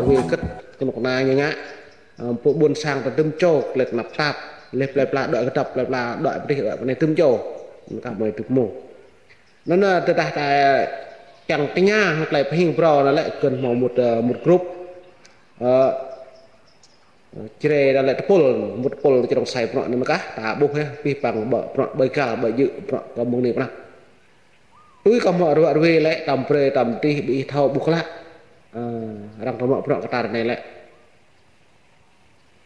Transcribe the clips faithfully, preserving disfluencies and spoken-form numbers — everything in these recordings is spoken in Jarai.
Wĭ kơ̆t kơnuk kơna ñu ngă. Ơ, pô ƀôn sang ta dŭm čô, lĕ tơnap tap, lĕ plơi pla đuaĭ kơdŏp, plơi pla đuaĭ pơdih, đuaĭ pơnai dŭm čô. Anŭn kah mơi dŭk mơ̆. Anŭn, ơ, tơdah ta kiăng tơña hăng tơlơi pơhing phrâo anŭn lĕ kơ̆n hmâo một, ơ, một group. Ơ, Jrai anŭn lĕ tơpul, một tơpul čơrông sai bruă anŭn kah, ta ƀuh yơh, pih păng ƀơi bruă ƀơi gal, ƀơi djơ̆ bruă kơ mơ̆ng anai pơ anăp. Tui kơ hmâo ruă ruê lĕ, tơm brơi, tơm tih, ƀing ih thâo ƀuh klă. Ơ, arăng kơ hmâo bruă kơ ta anai lĕ.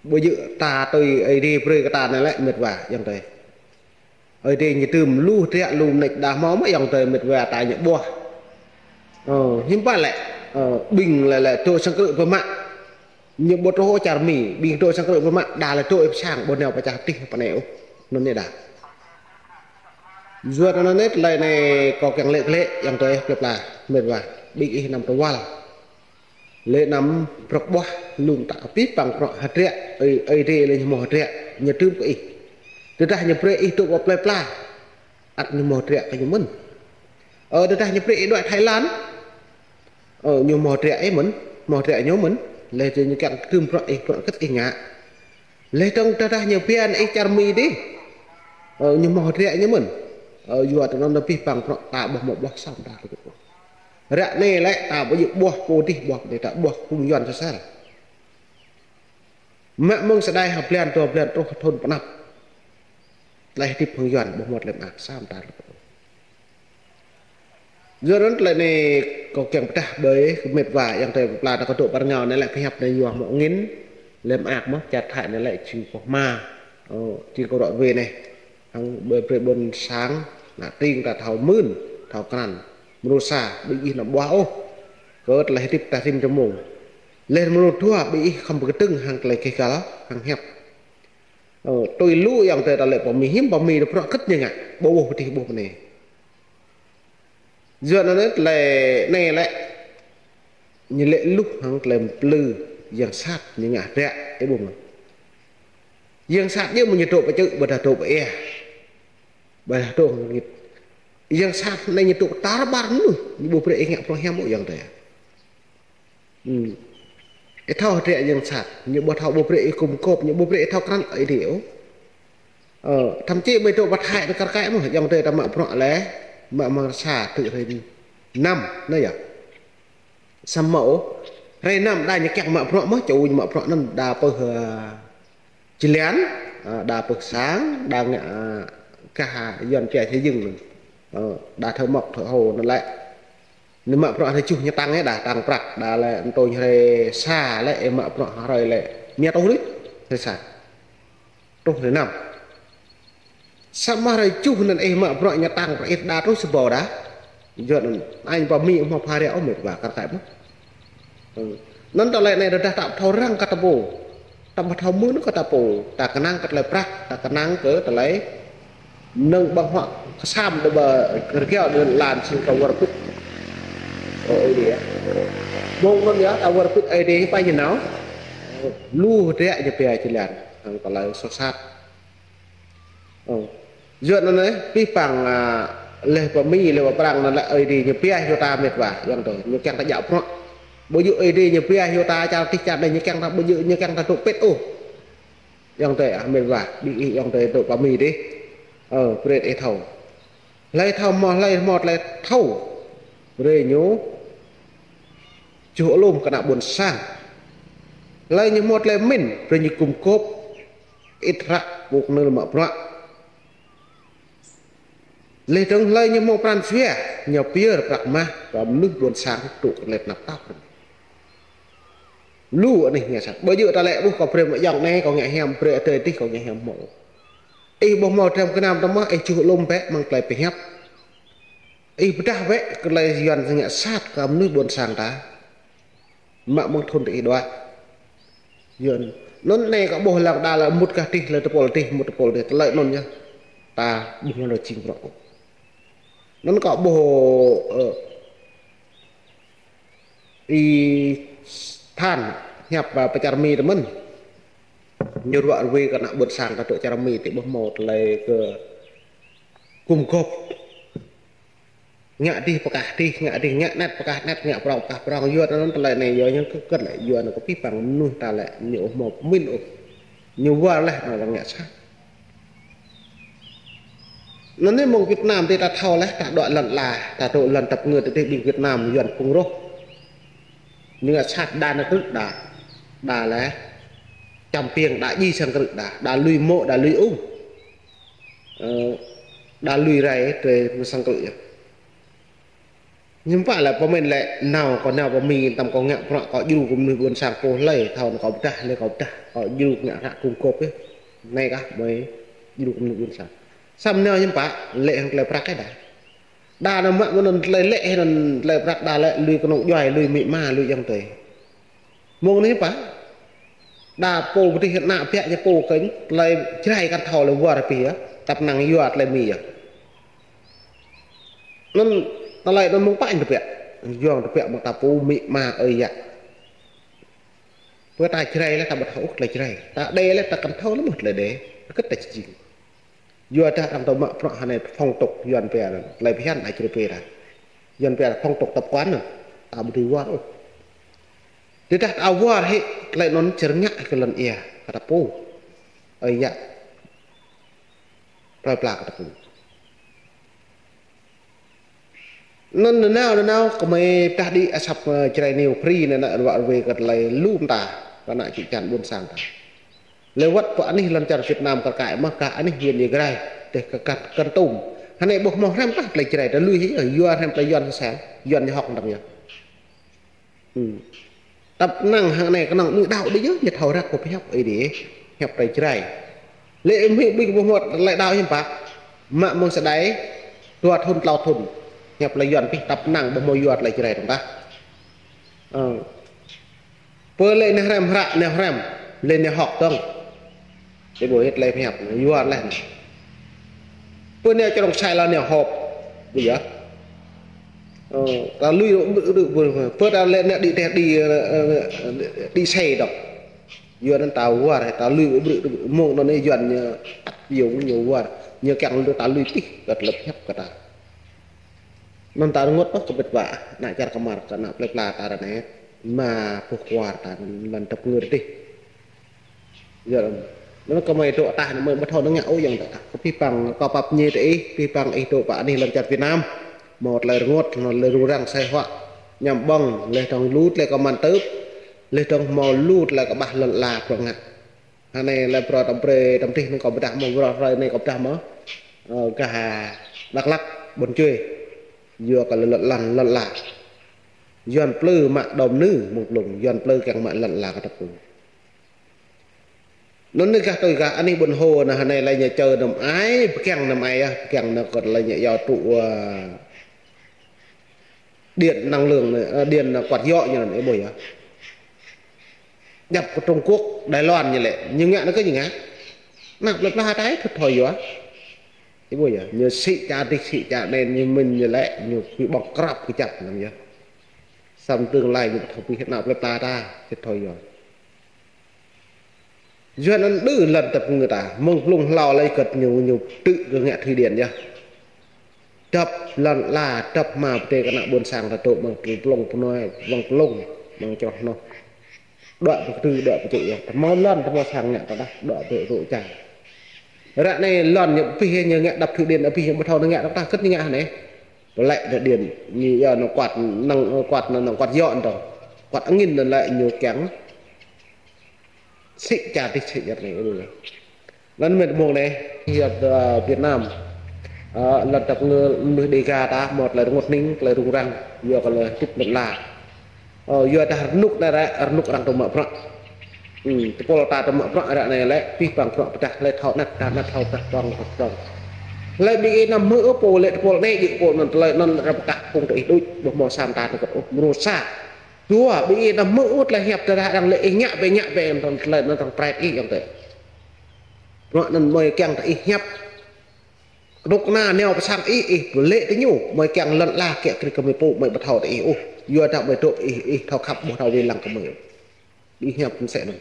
Ƀơi djơ̆ ta tui Ơi Adai brơi kơ ta anai lĕ, mĕt wa, ayŏng adơi. Ơi Adai ñu tŭm lu hơdră lu mơneč đah hmâo mơ̆ ayŏng adơi mĕt wa ta ñu ƀuh. Ơ, hiư̆m pă lĕ, ơ, ƀing lĕ lĕ dŏ sang krư̆ pơmă. Ñu ƀu truh čar Mi, ƀing dŏ sang krư̆ pơmă, đa lĕ dŏ ih pơ sang, ƀu nao pơčah tih pơ anai ôh. Anŭn anai đa. Yua anŭn anai tơlơi anai kâo kiăng lĕ klĕ, ayŏng adơi plơi pla, mĕt wa, ƀing ih anăm tơwăl. Lĕ anăm prŏk ƀuah lŏm ta pih păng prŏk hơdră, Ơi, Ơi Adai lĕ ñu hmâo hơdră, ñu tŭm kơ ih. Tơdah ñu brơi ih dŏ pơ plơi pla, ăt ñu hmâo hơdră kơ ñu mơ̆n. Ơ, tơdah ñu brơi ih đuaĭ Thái Lan, ơ, ñu hmâo hơdră ih mơ̆n, hmâo hơdră ñu mơ̆n. Lĕ ñu kiăng tŭm prŏk ih, prŏk kơ̆t ih ngă. Lĕ dơ̆ng tơdah ñu pia ih čar Mi dih, ơ, ñu hmâo hơdră ñu mơ̆n. Ơ, yua tơ anŭn pih păng prŏk ta ƀuh hmâo ƀuh sam ta. Ră anai lĕ ta ƀu djơ̆ ƀuh pô dih ƀuh pô dih, ta ƀuh phung Yuan sơsel. Mă mơ̆ng sơđai ha blan, dua blan, truh thŭn pơ anăp. Tơlơi hơdip phung Yuan ƀu hmâo tơlơi mơak sam ta. Yua anŭn tơlơi anai kâo kiăng pơdah ƀơi kơ mĕt wa ayŏng adơi plơi pla ta kơ dŏ pơ rơngiao anai lĕ pơhiăp anai yua hmâo angĭn, lĕ mơak mơ̆, čar Thái anai lĕ jing pơhma. Ơ, jing kơ ruă ruê anai. Hăng ƀơi brơi ƀôn sang, ană tring ta thâo mưn, thâo krăn. Mrô sa, ƀing ih anăm ƀuah ôh. Kơ tơlơi hơdip ta rĭm čơmông. Lĕ mrô dua, ƀing ih khŏm pơkơdơ̆ng hăng tơlơi keh găl, hăng hiăp. Ơ, tui lu ayŏng adơi ta lĕ pơ Mi hiư̆m pă Mi dŏ prŏk kơ̆t ñu ngă, ƀu ƀuh pơ dih ƀuh pơ anai. Yua anŭn anai tơlơi anai lĕ, ñu lĕ luh hăng tơlơi plư, yang sat ñu ngă hơdră, ih ƀuh mơ̆. Yang sat ñu mơ̆ ñu dŏ pơ čư̆, ƀôdah dŏ pơ ia. Ƀôdah dŏ ngit. Yang sat anai ñu dŏ tar ƀar mơnuih, ñu ƀu brơi ih ngă prŏk hiam ôh ayŏng adơi. Hmm. Ih thâo hơdră yang sat, ñu ƀu thâo ƀu brơi ih gum gôp, ñu ƀu brơi ih thâo krăn Ơi Adai ôh. Ơ, thậm chí ƀơi dŏ pơ Thái anai kar kaĭ mơ̆, ayŏng adơi ta mă prŏk lĕ, mă mơ̆ng sa truh hrơi năm, anai yơh. Samơ̆ ôh, hrơi năm đa ñu kiăng mă prŏk mơ̆, ču ñu mă prŏk anŭn đa pơ, ơ, Jơlan, ơ, đa pơ sang, đa ngă, ơ, gah Yuan pia xây dựng anŭn. Ơ, đa thơ mŏk thơ hô anŭn lĕ. Anŭn mă prŏk hrơi tơjuh ñu tăng ih đa, tăng prăk, đa lĕ anŭn tui hrơi sa lĕ, ih mă prŏk hrơi lĕ. Mia truh lĕ, hrơi sa. Truh hrơi năm. Samơ̆ hrơi tơjuh anŭn ih mă prŏk ñu tăng prăk ih đa truh sa ƀâo đa. Yua anŭn, anai pơ Mi hmâo pha ră ôh mĕt wa kar kaĭ mơ̆. Ơ. Anŭn tơlơi anai rơđah ta ƀu thâo răng kơ ta pô. Ta ƀu thâo mưn kơ ta pô. Ta kơnang kơ tơlơi prăk, ta kơnang kơ tơlơi nơ̆ng ƀơ̆ng huă kơsam đơ̆ ƀơ rơgao đơ̆ lan sĭt ta wơr bĭt. Ơ, Ơi Adai. Mơ̆ng anŭn yơh, ta wơr bĭt Ơi Adai pă ñu nao. Lu hơdră ñu pia jơlan. Hăng tơlơi soh sat. Ơ. Yua anŭn anai, pih păng, ơ, lĕ pơ Mi, lĕ pơ Prăng anŭn lĕ Ơi Adai ñu pia yua ta mĕt wa, ayŏng adơi, ñu kiăng ta djă prŏk. Ƀu djơ̆ Ơi Adai ñu pia yua ta čar tih čar anai ñu kiăng ta, ƀu djơ̆ ñu kiăng ta dŏ pĭt ôh. Ayŏng adơi, ah, mĕt wa, ƀing ih ayŏng adơi dŏ pơ Mi dih. Ơ, brơi ih thâo. Hlơi thâo hmâo, hlơi hmâo tơlơi thâo. Brơi ñu čuh alum kơ ană ƀôn sang. Hlơi ñu hmâo tơlơi pơmĭn, brơi ñu gum gôp. Ih ră pŭk nơl mă prăk. Lĕ dơ̆ng hlơi ñu hmâo pran jua, ñu pơyơr prăk mah, kơ mơnuih ƀôn sang tŭ kơ lĕ tơnap tap. Lu anih ngă sat. Ƀu djơ̆ ta lĕ ƀuh kâo brơi mă ayŏng anai, kâo ngă hiam, brơi adơi adih kâo ngă hiam hmâo. Ih ƀuh hmâo dram gơnam ta mơ̆, ih čuh alum bĕ mơ̆ng tơlơi pơhiăp. Ih pơdah bĕ kơ tơlơi Yuan ngă sat kơ mơnuih ƀôn sang ta. Mă mơ̆ng thŭn tơ ih đuaĭ. Yua anŭn. Anŭn anai kâo ƀuh lăng đa lĕ mŭt gah dih lĕ tơpul dih, mŭt tơpul dih, tơlơi anŭn yơh. Ta ƀuh lăng đa jing prăk. Anŭn kâo ƀuh, ơ, ih than hiăp, ơ, pơ čar Mi tơ mơ̆n. Ñu ruă ruê kơ ană ƀôn sang ta dŏ čar Mi tơ ƀuh hmâo tơlơi kơ gum gôp. Ngă dih pơkah dih, ngă dih ngă anet pơkah anet, ngă prŏng pơkah prŏng. Yua anŭn tơlơi anai yua ñu kơ kơ̆t lĕ, yua anŭn kơ abih bang mơnuih ta lĕ ñu ƀu hmâo pơmĭn ôh. Ñu wơr laih anŭn lĕ ngă sat. Anŭn anai mơ̆ng Việt Nam tih ta thâo laih, ta dŏ lŏn ala, ta dŏ lŏn tơpơngơ̆ tih ƀing Việt Nam Yuan phung rŏh. Ñu ngă sat đa nao krư̆ đa, đa laih čăm piêng đa djai sang krư̆ đa, đa lui mô̆, đa lui ung. Ơ, đa lui rai tơlơi mơ̆ sang krư̆ yơh. Hiư̆m pă lĕ pơmĭn lĕ nao kâo nao pơ Mi tăm kâo ngă prăk kâo djru kơ mơnuih ƀôn sang pô hlơi thâo anŭn kâo pơdah, hlơi kâo pơdah, kâo djru ngă hră kung kôp yơh. Anai kah mơi djru kơ mơnuih ƀôn sang. Samơ̆ nao hiư̆m pă lĕ hăng tơlơi prăk kơ đa. Đa nao mă mơ̆n tơlơi lĕ hĭ anŭn tơlơi prăk đa lĕ lui kơnung djuai, lui amĭ ama, lui ayŏng adơi. Mơ̆ng anai pă. Đa pô pơdih ană biă ñu pô kơnh, tơlơi Jrai kăn thâo lĕ wơr pih yơh, tăp năng yua tơlơi Mi yơh. Anŭn tơlơi anŭn mơ̆ng pă ñu tơbiă. Yua tơbiă mơ̆ng ta pô amĭ ama ơi yă. Pơ ta Jrai lĕ ta ƀu thâo ôh tơlơi Jrai. Ta Êđê lĕ ta kăn thâo lĕ mơ̆ tơlơi Êđê. Kơ̆t ta či jing. Yua dah arăng tơ mă prăk hơnai phong tục Yuan pia, tơlơi phiăn ai črê pê dah. Yuan pia phong tục tập quán anŭn, ta ƀu dưi wơr ôh. Tơdah ta wơr hĭ, tơlơi anŭn čơrngă kơ lŏn ia, kơ ta pô. Ơi yă. Plơi pla kơ ta pô. Anŭn nanao, nanao, kơmơi pơdah đĭ asăp, ơ, Jrai New Free anai, anŭn wă ruai kơ tơlơi lu mơta, kơ ană čư̆ čan ƀôn sang ta. Lĕ wơ̆t pơ anih lŏn čar Việt Nam kar kaĭ mơ̆ kah anih huyện Ia Grai, tơl kơ Kon, Kon Tum. Hơnai ƀu hmâo hrăm pă tơlơi Jrai, ta lui hĭ, yua hrăm tơlơi Yuan sel, Yuan ñu hŏk tăm yơh. Ư. Tăp năng hăng anai kơnơ̆ng mơnuih đaŏ đôč yơh, ñu thâo răk kơ pơhiăp Ơi Adai, hiăp tơlơi Jrai. Lĕ mơnuih ƀing ƀu hmâo tơlơi đaŏ hiư̆m pă. Mă mơ̆ng sơđai, dua thŭn, klâo thŭn. Hiăp tơlơi Yuan pih tăp năng ƀu hmâo yua tơlơi Jrai dơ̆ng tah. Ơ. Pơ lĕ nao hrăm hră, nao hrăm, lĕ nao hŏk dơ̆ng. Ih ƀuh hĭ tơlơi pơhiăp, yua laih. Pơ nao čơrŏng sai lĕ nao hŏp. Ƀuh yơh. Ơ, ta lui, pơ ta lĕ nao đĭ teh đĭ, ơ, ơ, đĭ sai dŏ. Yua anŭn ta wơr, ta lui ƀrư̆, mơ̆ng anŭn Yuan ñu ăt yua ñu wơr. Ñu kiăng lu ta lui tih, kơ tơlơi pơhiăp kơ ta. Anŭn ta rơngot pơ kơ ƀĕt ƀă, ană čar kơmar, kơ ană plơi pla ta ră anai, mă pơh kuar ta, anŭn lŏn tơpơngơ̆ tih. Yua anŭn kơmơi dŏ tah anai mơi ƀu thâo anŭn ngă ôh ayŏng adơi. Kơ abih bang kâo pap ñe tơ ih, abih bang ih dŏ pơ anih lŏn čar Việt Nam. Hmâo tơlơi rơngot, hmâo tơlơi rŭng răng sai huă. Ñăm ƀơ̆ng, laih dơ̆ng lu tơlơi kơ mơ̆n tưp, laih dơ̆ng hmâo lu tơlơi kơƀah lŏn ala prŏng ngă. Hơnai lĕ bruă tăm brơi, tăm tih anŭn kâo pơdah mơ̆, bruă hrơi anai kâo pơdah mơ̆. Ơ, gah Dak Lak, Ƀuôn Čuê. Yua kơ lŏn, lŏn, lŏn ala. Yuan plư mă đom nư mơ̆ng plŭng, Yuan plư kiăng mă lŏn ala kơ tơpŭ. Anŭn anai gah tui gah anih ƀôn hô anŭn hơnai lĕ ñu čơ năm ai, pơkiăng năm ai yơh, pơkiăng anŭn kơ lĕ ñu yua tŭ, ơ, điện năng lượng anŭn, ơ, điện anŭn quạt gió ñu anŭn, ih ƀuh yơh. Djŏp kơ Trung Quốc, Đài Loan ñu lĕ, ñu ngă anŭn kơ ñu ngă. Ană plơi pla ta ih thâo thâo yua. Ih ƀuh yơh, ñu sĭ ča dih sĭ ča anai ñu mĭn ñu lĕ, ñu pơƀơ̆ng krăp kơjăp anŭn yơh. Samơ̆ tương lai ñu ƀu thâo pơhiăp ană plơi pla ta, ih thâo thâo yua. Yua anŭn đơ lŏn tơpơngơ̆ ta, mơ̆ng plŭng hlâo lĕ kơ̆t ñu, ñu tŭ kơ ngă thủy điện yơh. Djŏp lŏn ala, djŏp hmua pơdai kơ ană ƀôn sang ta dŏ mơ̆ng plŭng pơnoi, mơ̆ng plŭng, mơ̆ng čroh anŭn. Dŏ pơ kơdư, dŏ pơ čư̆ yơh. Tơmâo lŏn, tơmâo sang ngă ta đah, dŏ pơ rŏ čar. Ră anai lŏn ñu pih ñu ngă đập thủy điện, pih ñu ƀu thâo ngă ta đah, kơ̆t ñu ngă hơnai. Pơlĕ thủy điện, ñu yua anŭn quạt năng, quạt năng, năng quạt gió anŭn. Quạt angin anŭn lĕ ñu kiăng sĭ ča dih sĭ ča anai. Anŭn mơ̆n mông anai, hiăp, ơ, Việt Nam. Ơ, lŏn tơpơngơ̆ mơnuih Đêga ta, hmâo tơlơi rơngot hning, tơlơi rŭng răng, yua kơ tơlơi hơdip lŏn ala. Ơ, yua dah rơnŭk anai ră, rơnŭk arăng tơ mă prăk. Ư, tơpul ta tơ mă prăk ră anai lĕ, abih bang prăk pơdah lĕ thâo anet, dah anet thâo pơdah prŏng, pơdah prŏng. Lĕ ƀing ih anăm hmư̆ ôh pô lĕ tơpul anai, djơ̆ pô anŭn tơlơi anŭn arăng pơkă phung tơ ih đôč, ƀu hmâo sa mơta tơkăt ôh, mrô sa. Dua, ƀing ih anăm hmư̆ ôh tơlơi hiăp tơdah arăng lĕ ih ngă bĕ ngă bĕ anŭn tơlơi anŭn arăng pret ih ayŏng adơi. Prăk anŭn mơi kiăng tơ ih hiăp. Kơnuk kơna nao pơ sang ih, ih pơlĕ tơ ñu, mơi kiăng lŏn ala kiă kriê kơ mơi pô, mơi ƀu thâo tơ ih ôh. Yua dah mơi dŏ ih, ih thâo khăp ƀu thâo wai lăng kơ mơi. Ih hiăp mơsĕ anŭn.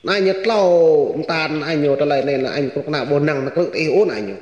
Anai ñu tlâo mơta anai ñu tơlơi anai lĕ anai kơnuk kơna ƀu năng nao krư̆ tơ ih ôh anai ñu.